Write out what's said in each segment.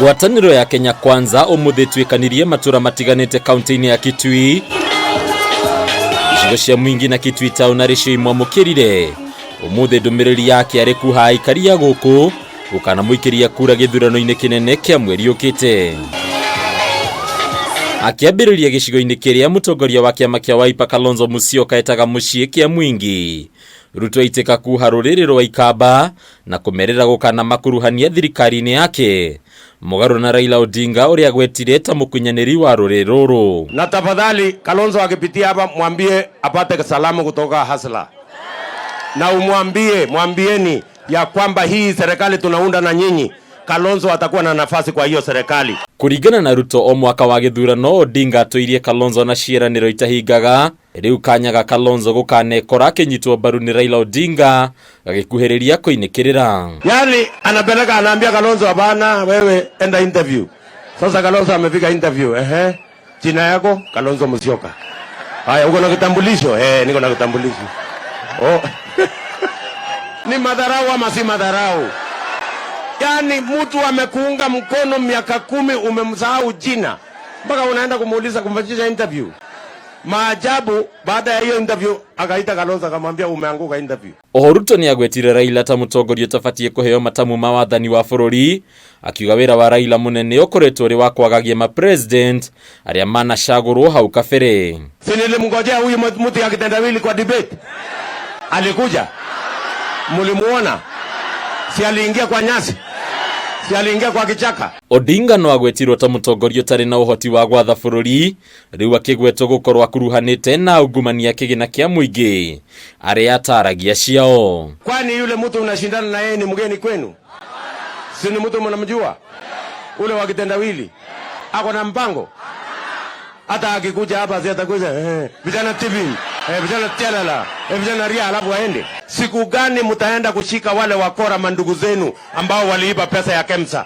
Ngwatanĩro ya Kenya Kwanza ũmũthĩ ĩtuĩkanirie matũra matiganĩte kaunti-inĩ ya Kitui. Icigo cia Mwingi na Kitui Town arĩ cio imwamũkĩrire. Ũmũthĩ ndũmĩrĩri yake arĩ kuha aikari a gũkũ gũkanamũikĩria kura gĩthurano-inĩ kĩnene kĩa mweri ũkĩte. Akĩambĩrĩria gĩcigo-inĩ kĩrĩa mũtongoria wa kĩama kĩa Wiper Kalonzo Musyoka etaga mũciĩ kĩa Mwingi. Ruto aitĩka kuha rũrĩrĩ rwa Ikamba na kũmerĩra gũkana makuruhania thirikari-inĩ yake. Mũgarũ na Raila Odinga ũrĩa agwetire ta mũkunyanĩri wa rũrĩrĩ rũrũ. Na tafadhali Kalonzo akipitia hapa mwambie apate salamu kutoka Hasla, na umwambie, mwambieni ya kwamba hii serikali tunaunda na nyinyi, Kalonzo atakuwa na nafasi kwa hiyo serikali. Kũringana na Ruto o mwaka wa gĩthurano Odinga atũirie Kalonzo na ciĩranĩro itahingaga. Rĩu kanya ga Kalonzo gũkanekora akĩnyitwo mbaru nĩ Raila Odinga gagĩkuhĩrĩria kũinĩkĩrĩra. Yani anapeleka anaambia Kalonzo, hapana, wewe enda interview. Sasa Kalonzo amefika interview, ehe, jina yako Kalonzo Musyoka. Haya, uko na kitambulisho? Eh, niko na kitambulisho. Oh. Ni madharau ama si madharau? Yaani mtu amekuunga mkono miaka 10 umemsahau jina mpaka unaenda kumuuliza kumfanyisha interview. Maajabu, baada ya hiyo interview akaita Kalonzo akamwambia umeanguka interview. Oho Ruto nĩagwetire Raila ta mũtongoria ũtabatiĩ kũheo matamu ma wathani wa bũrũri, akiuga wĩra wa Raila mũnene ũkoretwo ũrĩ wa kwagagia ma-president arĩa manacagũrwo hau kabere. Si nilimngojea huyu mtu ya kitendawili kwa debate. Alikuja. Mulimuona? Si aliingia kwa nyasi? Si aliingia kwa kichaka? Odinga no agwetirwo ta mũtongoria ũtarĩ na ũhoti wa gwatha bũrũri, rĩu akĩgwetwo gũkorwo akuruhanĩte na ungumania kĩgĩna kĩa mũingĩ arĩa ataragia ciao. Kwani yule mtu unashindana na yeye ni mgeni kwenu? Si ni mtu mnamjua? Ule wa kitendawili. Ako na mpango? Hata akikuja hapa si atakuja, vijana TV, vijana Tialala, vijana Ria, alafu aende. Siku gani mtaenda kushika wale wakora mandugu zenu ambao waliiba pesa ya KEMSA?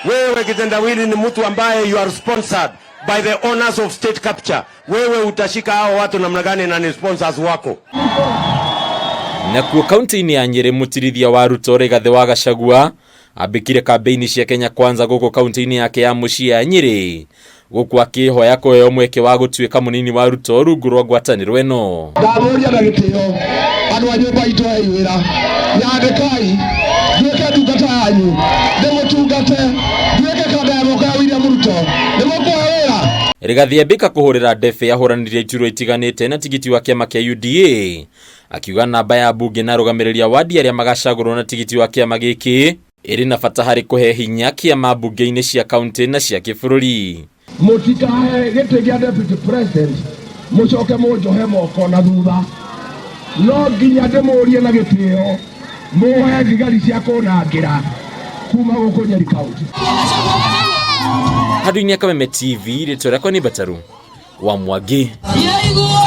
Wewe kitendawili ni mtu ambaye you are sponsored by the owners of state capture. Wewe utashika hao watu namna gani na ni sponsors wako? Nakuo kaunti-inĩ ya Nyĩrĩ mũtirithia wa Ruto Rigathĩ wa Gachagua ambĩkire kambĩini cia Kenya Kwanza gũkũ kaunti-inĩ yake ya mũciĩ ya Nyĩrĩ, gũkũ akĩhoya kũheo mweke wa gũtuĩka mũnini wa Ruto rungu rwa ngwatanĩro ĩno. Ndamũria na gĩtĩo andũ a nyũmba itũ hei wĩra, nyandĩkai nduĩke ndungata yanyu, ndĩmũtungate, nduĩke kanda ya moko ya William Ruto, nĩmũkũhe wĩra. Rigathĩ ambĩka kũhũrĩra ndebe ahũranĩria iturwa itiganĩte na tigiti wa kĩama kĩa UDA, akiuga namba ya mbunge na arũgamĩrĩri a wadi arĩa magacagũrwo na tigiti wa kĩama gĩkĩ ĩrĩ na bata harĩ kũhe hinya kĩama mbunge-inĩ cia kaunti na cia kĩbũrũri. Mũtikahe gĩtĩ kĩa deputy president mũcoke mũnjohe moko na thutha, no nginya ndĩmũrie na gĩtĩo mũhe thigari cia kũnangĩra kuma gũkũ Nyeri County. Handũ-inĩ ya Kameme TV, rĩtwa rĩakwa nĩ Mbataru wa Mwangi. Iraigua.